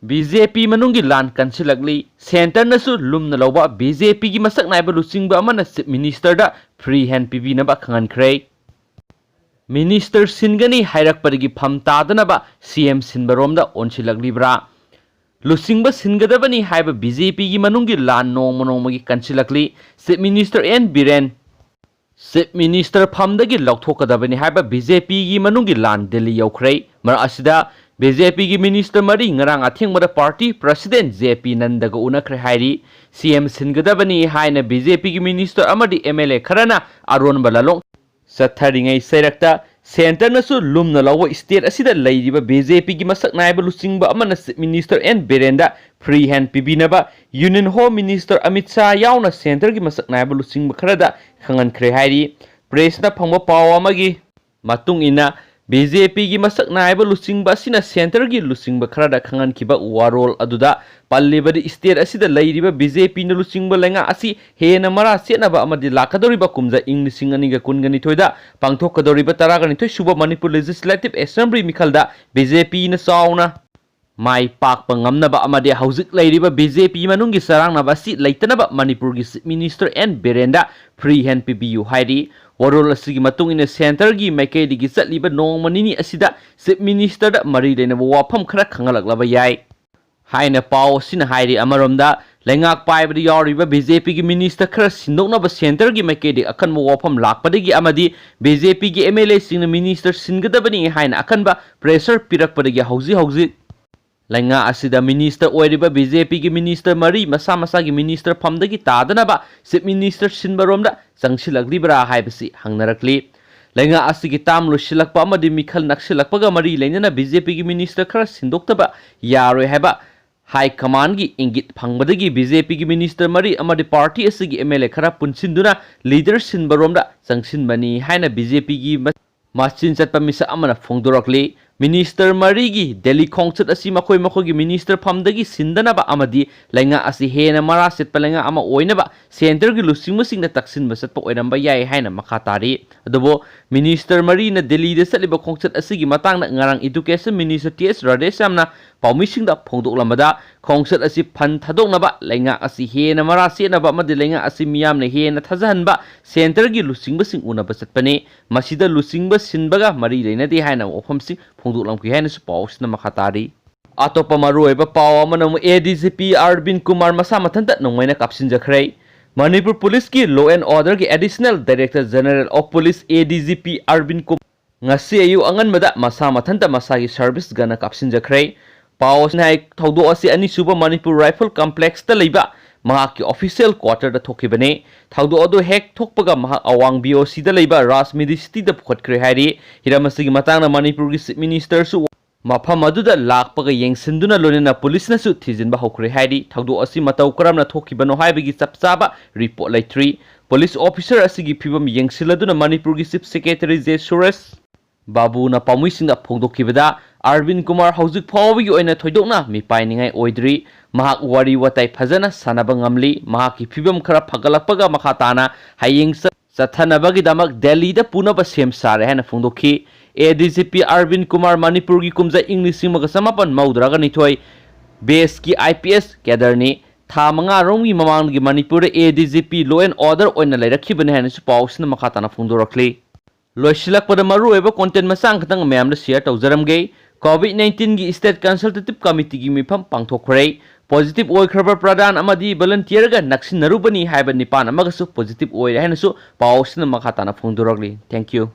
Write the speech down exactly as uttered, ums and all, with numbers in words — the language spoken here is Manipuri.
ꯕꯤ ꯖꯦ ꯄꯤ ꯃꯅꯨꯡꯒꯤ ꯂꯥꯟ ꯀꯟꯁꯤꯜꯂꯛꯂꯤ꯫ ꯁꯦꯟꯇꯔꯅꯁꯨ ꯂꯨꯝꯅ ꯂꯧꯕ ꯕꯤ ꯖꯦ ꯄꯤꯒꯤ ꯃꯁꯛ ꯅꯥꯏꯕ ꯂꯨꯆꯤꯡꯕ ꯑꯃꯅ ꯆꯤꯐ ꯃꯤꯅꯤꯁꯇꯔꯗ ꯐ꯭ꯔꯤ ꯍꯦꯟ ꯄꯤꯕꯤꯅꯕ ꯈꯪꯍꯟꯈ꯭ꯔꯦ꯫ ꯃꯤꯅꯤꯁꯇꯔ ꯁꯤꯟꯒꯅꯤ ꯍꯥꯏꯔꯛꯄꯗꯒꯤ ꯐꯝ ꯇꯥꯗꯅꯕ ꯁꯤ ꯑꯦꯝ ꯁꯤꯟꯕꯔꯣꯝꯗ ꯑꯣꯟꯁꯤꯜꯂꯛꯂꯤꯕ꯭ꯔꯥ? ꯂꯨꯆꯤꯡꯕ ꯁꯤꯟꯒꯗꯕꯅꯤ ꯍꯥꯏꯕ ꯕꯤ ꯖꯦ ꯄꯤꯒꯤ ꯃꯅꯨꯡꯒꯤ ꯂꯥꯟ ꯅꯣꯡꯃ ꯅꯣꯡꯃꯒꯤ ꯀꯟꯁꯤꯜꯂꯛꯂꯤ꯫ Chief minister N Biren chief minister ꯐꯝꯗꯒꯤ ꯂꯧꯊꯣꯛꯀꯗꯕꯅꯤ ꯍꯥꯏꯕ ꯕꯤ ꯖꯦ ꯄꯤꯒꯤ ꯃꯅꯨꯡꯒꯤ ꯂꯥꯟ ꯗꯤꯜꯂꯤ ꯌꯧꯈ꯭ꯔꯦ꯫ ꯃꯔꯛ ꯑꯁꯤꯗ ꯕꯤ ꯖꯦ ꯄꯤꯒꯤ ꯃꯤꯅꯤꯁꯇꯔ ꯃꯔꯤ ꯉꯔꯥꯡ ꯑꯊꯦꯡꯕꯗ ꯄꯥꯔꯇꯤ ꯄ꯭ꯔꯁꯤꯗꯦꯟ ꯖꯦ ꯄꯤ ꯅꯟꯗꯒ ꯎꯅꯈ꯭ꯔꯦ ꯍꯥꯏꯔꯤ꯫ ꯁꯤ ꯑꯦꯝ ꯁꯤꯟꯒꯗꯕꯅꯤ ꯍꯥꯏꯅ ꯕꯤ ꯖꯦ ꯄꯤꯒꯤ ꯃꯤꯅꯤꯁꯇꯔ ꯑꯃꯗꯤ ꯑꯦꯝ ꯑꯦꯜ ꯑꯦ ꯈꯔꯅ ꯑꯔꯣꯟꯕ ꯂꯥꯂꯣꯡ ꯆꯠꯊꯔꯤꯉꯩ ꯆꯩꯔꯛꯇ ꯁꯦꯟꯇꯔꯅꯁꯨ ꯂꯨꯝꯅ ꯂꯧꯕ ꯁ꯭ꯇꯦꯠ ꯑꯁꯤꯗ ꯂꯩꯔꯤꯕ ꯕꯤ ꯖꯦ ꯄꯤꯒꯤ ꯃꯁꯛ ꯅꯥꯏꯕ ꯂꯨꯆꯤꯡꯕ ꯑꯃꯅ ꯆꯤꯐ ꯃꯤꯅꯤꯁꯇꯔ ꯑꯦꯟ ꯕꯤꯔꯦꯟꯗ ꯐ꯭ꯔꯤ ꯍꯦꯟ ꯄꯤꯕꯤꯅꯕ union home minister Amit Shah ꯌꯥꯎꯅ ꯁꯦꯟꯇꯔꯒꯤ ꯃꯁꯛ ꯅꯥꯏꯕ ꯂꯨꯆꯤꯡꯕ ꯈꯔꯗ ꯈꯪꯍꯟꯈ꯭ꯔꯦ ꯍꯥꯏꯔꯤ꯫ ꯄ꯭ꯔꯦꯁꯅ ꯐꯪꯕ ꯄꯥꯎ ꯑꯃꯒꯤ ꯃꯇꯨꯡ ꯏꯟꯅ, ꯕꯤ ꯖꯦ ꯄꯤꯒꯤ ꯃꯁꯛ ꯅꯥꯏꯕ ꯂꯨꯆꯤꯡꯕ ꯑꯁꯤꯅ ꯁꯦꯟꯇꯔꯒꯤ ꯂꯨꯆꯤꯡꯕ ꯈꯔꯗ ꯈꯪꯍꯟꯈꯤꯕ ꯋꯥꯔꯣꯜ ꯑꯗꯨꯗ ꯄꯜꯂꯤꯕꯗꯤ, ꯁ꯭ꯇꯦꯠ ꯑꯁꯤꯗ ꯂꯩꯔꯤꯕ ꯕꯤ ꯖꯦ ꯄꯤꯅ ꯂꯨꯆꯤꯡꯕ ꯂꯩꯉꯥꯛ ꯑꯁꯤ ꯍꯦꯟꯅ ꯃꯔꯥ ꯆꯦꯠꯅꯕ ꯑꯃꯗꯤ ꯂꯥꯛꯀꯗꯧꯔꯤꯕ ꯀꯨꯝꯖꯥ ꯏꯪ ꯂꯤꯁꯤꯡ ꯑꯅꯤꯒ ꯀꯨꯟꯒ ꯅꯤꯊꯣꯏꯗ ꯄꯥꯡꯊꯣꯛꯀꯗꯧꯔꯤꯕ ꯇꯔꯥꯒ ꯅꯤꯊꯣꯏ ꯁꯨꯕ ꯃꯅꯤꯄꯨꯔ ꯂꯦꯖꯤꯁꯂꯦꯇꯤꯚ ꯑꯦꯁꯦꯝꯕ꯭ꯂꯤ ꯃꯤꯈꯜꯗ ꯕꯤ ꯖꯦ ꯄꯤꯅ ꯆꯥꯎꯅ ꯃꯥꯏ ꯄꯥꯛꯄ ꯉꯝꯅꯕ ꯑꯃꯗꯤ ꯍꯧꯖꯤꯛ ꯂꯩꯔꯤꯕ ꯕꯤ ꯖꯦ ꯄꯤ ꯃꯅꯨꯡꯒꯤ ꯆꯔꯥꯡꯅꯕ ꯑꯁꯤ ꯂꯩꯇꯅꯕ ꯃꯅꯤꯄꯨꯔꯒꯤ ꯆꯤꯐ ꯃꯤꯅꯤꯁꯇꯔ ꯑꯦꯟ ꯕꯤꯔꯦꯟꯗ ꯐ꯭ꯔꯤ ꯍꯦꯟ ꯄꯤꯕꯤꯌꯨ ꯍꯥꯏꯔꯤ꯫ ꯋꯥꯔꯣꯜ ꯑꯁꯤꯒꯤ ꯃꯇꯨꯡ ꯏꯟꯅ, ꯁꯦꯟꯇꯔꯒꯤ ꯃꯥꯏꯀꯩꯗꯒꯤ ꯆꯠꯂꯤꯕ ꯅꯣꯡꯃ ꯅꯤꯅꯤ ꯑꯁꯤꯗ ꯆꯤꯐ ꯃꯤꯅꯤꯁꯇꯔꯗ ꯃꯔꯤ ꯂꯩꯅꯕ ꯋꯥꯐꯝ ꯈꯔ ꯈꯪꯍꯜꯂꯛꯂꯕ ꯌꯥꯏ ꯍꯥꯏꯅ ꯄꯥꯎ ꯑꯁꯤꯅ ꯍꯥꯏꯔꯤ꯫ ꯑꯃꯔꯣꯝꯗ, ꯂꯩꯉꯥꯛ ꯄꯥꯏꯕꯗ ꯌꯥꯎꯔꯤꯕ ꯕꯤ ꯖꯦ ꯄꯤꯒꯤ ꯃꯤꯅꯤꯁꯇꯔ ꯈꯔ ꯁꯤꯟꯗꯣꯛꯅꯕ ꯁꯦꯟꯇꯔꯒꯤ ꯃꯥꯏꯀꯩꯗꯒꯤ ꯑꯀꯟꯕ ꯋꯥꯐꯝ ꯂꯥꯛꯄꯗꯒꯤ ꯑꯃꯗꯤ ꯕꯤ ꯖꯦ ꯄꯤꯒꯤ ꯑꯦꯝ ꯑꯦꯜ ꯑꯦꯁꯤꯡꯅ ꯃꯤꯅꯤꯁꯇꯔ ꯁꯤꯟꯒꯗꯕꯅꯤ ꯍꯥꯏꯅ ꯑꯀꯟꯕ ꯄ꯭ꯔꯦꯁꯔ ꯄꯤꯔꯛꯄꯗꯒꯤ ꯍꯧꯖꯤꯛ ꯍꯧꯖꯤꯛ ꯂꯩꯉꯥꯛ ꯑꯁꯤꯗ ꯃꯤꯅꯤꯁꯇꯔ ꯑꯣꯏꯔꯤꯕ ꯕꯤ ꯖꯦ ꯄꯤꯒꯤ ꯃꯤꯅꯤꯁꯇꯔ ꯃꯔꯤ ꯃꯁꯥ ꯃꯁꯥꯒꯤ ꯃꯤꯅꯤꯁꯇꯔ ꯐꯝꯗꯒꯤ ꯇꯥꯗꯅꯕ ꯆꯤꯐ ꯃꯤꯅꯤꯁꯇꯔ ꯁꯤꯟꯕꯔꯣꯝꯗ ꯆꯪꯁꯤꯜꯂꯛꯂꯤꯕ꯭ꯔꯥ ꯍꯥꯏꯕꯁꯤ ꯍꯪꯅꯔꯛꯂꯤ꯫ ꯂꯩꯉꯥꯛ ꯑꯁꯤꯒꯤ ꯇꯥꯝ ꯂꯣꯏꯁꯤꯜꯂꯛꯄ ꯑꯃꯗꯤ ꯃꯤꯈꯜ ꯅꯛꯁꯤꯜꯂꯛꯄꯒ ꯃꯔꯤ ꯂꯩꯅꯅ ꯕꯤ ꯖꯦ ꯄꯤꯒꯤ ꯃꯤꯅꯤꯁꯇꯔ ꯈꯔ ꯁꯤꯟꯗꯣꯛꯇꯕ ꯌꯥꯔꯣꯏ ꯍꯥꯏꯕ ꯍꯥꯏ ꯀꯃꯥꯟꯒꯤ ꯏꯪꯒꯤꯠ ꯐꯪꯕꯗꯒꯤ ꯕꯤ ꯖꯦ ꯄꯤꯒꯤ ꯃꯤꯅꯤꯁꯇꯔ ꯃꯔꯤ ꯑꯃꯗꯤ ꯄꯥꯔꯇꯤ ꯑꯁꯤꯒꯤ ꯑꯦꯝ ꯑꯦꯜ ꯑꯦ ꯈꯔ ꯄꯨꯟꯁꯤꯟꯗꯨꯅ ꯂꯤꯗꯔ ꯁꯤꯟꯕꯔꯣꯝꯗ ꯆꯪꯁꯤꯟꯕꯅꯤ ꯍꯥꯏꯅ ꯕꯤ ꯖꯦ ꯄꯤꯒꯤ ꯃꯆꯤꯟ ꯆꯠꯄ ꯃꯤꯁꯛ ꯑꯃꯅ ꯐꯣꯡꯗꯣꯔꯛꯂꯤ꯫ ꯃꯤꯅꯤꯁꯇꯔ ꯃꯔꯤꯒꯤ ꯗꯦꯜꯂꯤ ꯈꯣꯡꯆꯠ ꯑꯁꯤ ꯃꯈꯣꯏ ꯃꯈꯣꯏꯒꯤ ꯃꯤꯅꯤꯁꯇꯔ ꯐꯝꯗꯒꯤ ꯁꯤꯟꯗꯅꯕ ꯑꯃꯗꯤ ꯂꯩꯉꯥꯛ ꯑꯁꯤ ꯍꯦꯟꯅ ꯃꯔꯥ ꯆꯦꯠꯄ ꯂꯩꯉꯥꯛ ꯑꯃ ꯑꯣꯏꯅꯕ ꯁꯦꯟꯇꯔꯒꯤ ꯂꯨꯆꯤꯡꯕꯁꯤꯡꯅ ꯇꯛꯁꯤꯟꯕ ꯆꯠꯄ ꯑꯣꯏꯔꯝꯕ ꯌꯥꯏ ꯍꯥꯏꯅ ꯃꯈꯥ ꯇꯥꯔꯤ꯫ ꯑꯗꯨꯕꯨ ꯃꯤꯅꯤꯁꯇꯔ ꯃꯔꯤꯅ ꯗꯦꯜꯂꯤꯗ ꯆꯠꯂꯤꯕ ꯈꯣꯡꯆꯠ ꯑꯁꯤꯒꯤ ꯃꯇꯥꯡꯗ ꯉꯔꯥꯡ ꯏꯗꯨꯀꯦꯁꯟ ꯃꯤꯅꯤꯁꯇꯔ ꯇꯤ ꯑꯦꯁ ꯔꯥꯙꯦꯁ꯭ꯌꯥꯝꯅ ꯄꯥꯎꯃꯤꯁꯤꯡꯗ ꯐꯣꯡꯗꯣꯛꯂꯝꯕꯗ, ꯈꯣꯡꯆꯠ ꯑꯁꯤ ꯐꯟ ꯊꯥꯗꯣꯛꯅꯕ, ꯂꯩꯉꯥꯛ ꯑꯁꯤ ꯍꯦꯟꯅ ꯃꯔꯥ ꯆꯦꯠꯅꯕ ꯑꯃꯗꯤ ꯂꯩꯉꯥꯛ ꯑꯁꯤ ꯃꯤꯌꯥꯝꯅ ꯍꯦꯟꯅ ꯊꯥꯖꯍꯟꯕ ꯁꯦꯟꯇꯔꯒꯤ ꯂꯨꯆꯤꯡꯕꯁꯤꯡ ꯎꯅꯕ ꯆꯠꯄꯅꯤ꯫ ꯃꯁꯤꯗ ꯂꯨꯆꯤꯡꯕ ꯁꯤꯟꯕꯒ ꯃꯔꯤ ꯂꯩꯅꯗꯦ ꯍꯥꯏꯅ ꯋꯥꯐꯝꯁꯤꯡ ꯐꯣꯡꯗꯣꯛꯂꯝꯈꯤ ꯍꯥꯏꯅꯁꯨ ꯄꯥꯎꯁꯤꯅ ꯃꯈꯥ ꯇꯥꯔꯤ꯫ ꯑꯇꯣꯞꯄ ꯃꯔꯨꯑꯣꯏꯕ ꯄꯥꯎ ꯑꯃꯅ ꯑꯃꯨꯛ ꯑꯦ ꯗꯤ ꯖꯤ ꯄꯤ ꯑꯔꯕꯤꯟ ꯀꯨꯃꯥꯔ ꯃꯁꯥ ꯃꯊꯟꯇ ꯅꯣꯡꯃꯩꯅ ꯀꯥꯞꯁꯤꯟꯖꯈ꯭ꯔꯦ꯫ ꯃꯅꯤꯄꯨꯔ ꯄꯨꯂꯤꯁꯀꯤ law and order ꯒꯤ Additional Director General of Police, A D G P, ꯑꯔꯕꯤꯟ Kumar ꯉꯁꯤ ꯑꯌꯨꯛ ꯑꯉꯟꯕꯗ ꯃꯁꯥ ꯃꯊꯟꯇ ꯃꯁꯥꯒꯤ service gun ꯅ ꯀꯥꯞꯁꯤꯟꯖꯈ꯭ꯔꯦ꯫ ꯄꯥꯎ ꯑꯁꯤꯅ ꯍꯥꯏ, ꯊꯧꯗꯣꯛ ꯑꯁꯤ ꯑꯅꯤꯁꯨꯕ ꯃꯅꯤꯄꯨꯔ ꯔꯥꯏꯐꯜ complex ꯇ ꯂꯩꯕ ꯃꯍꯥꯛꯀꯤ official quarter ꯗ ꯊꯣꯛꯈꯤꯕꯅꯤ꯫ ꯊꯧꯗꯣꯛ ꯑꯗꯨ ꯍꯦꯛ ꯊꯣꯛꯄꯒ ꯃꯍꯥꯛ ꯑꯋꯥꯡ B O C ꯗ ꯂꯩꯕ ꯔꯥꯖ ꯃꯦꯗꯤꯁꯤꯇꯤꯗ ꯄꯨꯈꯠꯈ꯭ꯔꯦ ꯍꯥꯏꯔꯤ꯫ ꯍꯤꯔꯝ ꯑꯁꯤꯒꯤ ꯃꯇꯥꯡꯗ ꯃꯅꯤꯄꯨꯔꯒꯤ Chief Minister ꯁꯨ ꯃꯐꯝ ꯑꯗꯨꯗ ꯂꯥꯛꯄꯒ ꯌꯦꯡꯁꯤꯟꯗꯨꯅ ꯂꯣꯏꯅꯅ ꯄꯨꯂꯤꯁꯅꯁꯨ ꯊꯤꯖꯤꯟꯕ ꯍꯧꯈ꯭ꯔꯦ ꯍꯥꯏꯔꯤ꯫ ꯊꯧꯗꯣꯛ ꯑꯁꯤ ꯃꯇꯧ ꯀꯔꯝꯅ ꯊꯣꯛꯈꯤꯕꯅꯣ ꯍꯥꯏꯕꯒꯤ ꯆꯞ ꯆꯥꯕ report ꯂꯩꯇ꯭ꯔꯤ꯫ ꯄꯨꯂꯤꯁ officer ꯑꯁꯤꯒꯤ ꯐꯤꯕꯝ ꯌꯦꯡꯁꯤꯜꯂꯗꯨꯅ ꯃꯅꯤꯄꯨꯔꯒꯤ Chief Secretary J ꯁꯨꯔꯦꯁ ꯕꯥꯕꯨꯅ ꯄꯥꯎꯃꯤꯁꯤꯡꯗ ꯐꯣꯡꯗꯣꯛꯈꯤꯕꯗ, ꯑꯔꯕꯤꯟ ꯀꯨꯃꯥꯔ ꯍꯧꯖꯤꯛ ꯐꯥꯎꯕꯒꯤ ꯑꯣꯏꯅ ꯊꯣꯏꯗꯣꯛꯅ ꯃꯤꯄꯥꯏꯅꯤꯡꯉꯥꯏ ꯑꯣꯏꯗ꯭ꯔꯤ꯫ ꯃꯍꯥꯛ ꯋꯥꯔꯤ ꯋꯥꯇꯥꯏ ꯐꯖꯅ ꯁꯥꯟꯅꯕ ꯉꯝꯂꯤ꯫ ꯃꯍꯥꯛꯀꯤ ꯐꯤꯕꯝ ꯈꯔ ꯐꯒꯠꯂꯛꯄꯒ ꯃꯈꯥ ꯇꯥꯅ ꯍꯌꯦꯡ ꯆꯠ-, ꯆꯠꯊꯅꯕꯒꯤꯗꯃꯛ ꯗꯦꯜꯂꯤꯗ ꯄꯨꯅꯕ ꯁꯦꯝ ꯁꯥꯔꯦ ꯍꯥꯏꯅ ꯐꯣꯡꯗꯣꯛꯈꯤ꯫ A D G P ꯑꯔꯕꯤꯟ Kumar ꯃꯅꯤꯄꯨꯔꯒꯤ ꯀꯨꯝꯖꯥ ꯏꯪ ꯂꯤꯁꯤꯡ ꯑꯃꯒ ꯆꯃꯥꯄꯟ ꯃꯧꯗ꯭ꯔꯥꯒ ꯅꯤꯊꯣꯏ batch ꯀꯤ I P S cadre ꯅꯤ꯫ ꯊꯥ ꯃꯉꯥ ꯔꯣꯝꯒꯤ ꯃꯃꯥꯡꯗꯒꯤ ꯃꯅꯤꯄꯨꯔꯗ A D G P law and order ꯑꯣꯏꯅ ꯂꯩꯔꯛꯈꯤꯕꯅꯤ ꯍꯥꯏꯅꯁꯨ ꯄꯥꯎꯁꯤꯅ ꯃꯈꯥ ꯇꯥꯅ ꯐꯣꯡꯗꯣꯔꯛꯂꯤ꯫ ꯂꯣꯏꯁꯤꯜꯂꯛꯄꯗ ꯃꯔꯨꯑꯣꯏꯕ content ꯃꯆꯥ ꯈꯛꯇꯪ ꯃꯌꯥꯝꯗ share ꯇꯧꯖꯔꯝꯒꯦ꯫ COVID nineteen ꯒꯤ State Consultative Committee ꯒꯤ ꯃꯤꯐꯝ ꯄꯥꯡꯊꯣꯛꯈ꯭ꯔꯦ꯫ Positive ꯑꯣꯏꯈ꯭ꯔꯕ ꯄ꯭ꯔꯙꯥꯟ ꯑꯃꯗꯤ volunteer ꯒ ꯅꯛꯁꯤꯟꯅꯔꯨꯕꯅꯤ ꯍꯥꯏꯕ ꯅꯤꯄꯥꯟ ꯑꯃꯒꯁꯨ positive ꯑꯣꯏꯔꯦ ꯍꯥꯏꯅꯁꯨ ꯄꯥꯎꯁꯤꯅ ꯃꯈꯥ ꯇꯥꯅ ꯐꯣꯡꯗꯣꯔꯛꯂꯤ꯫ Thank you꯫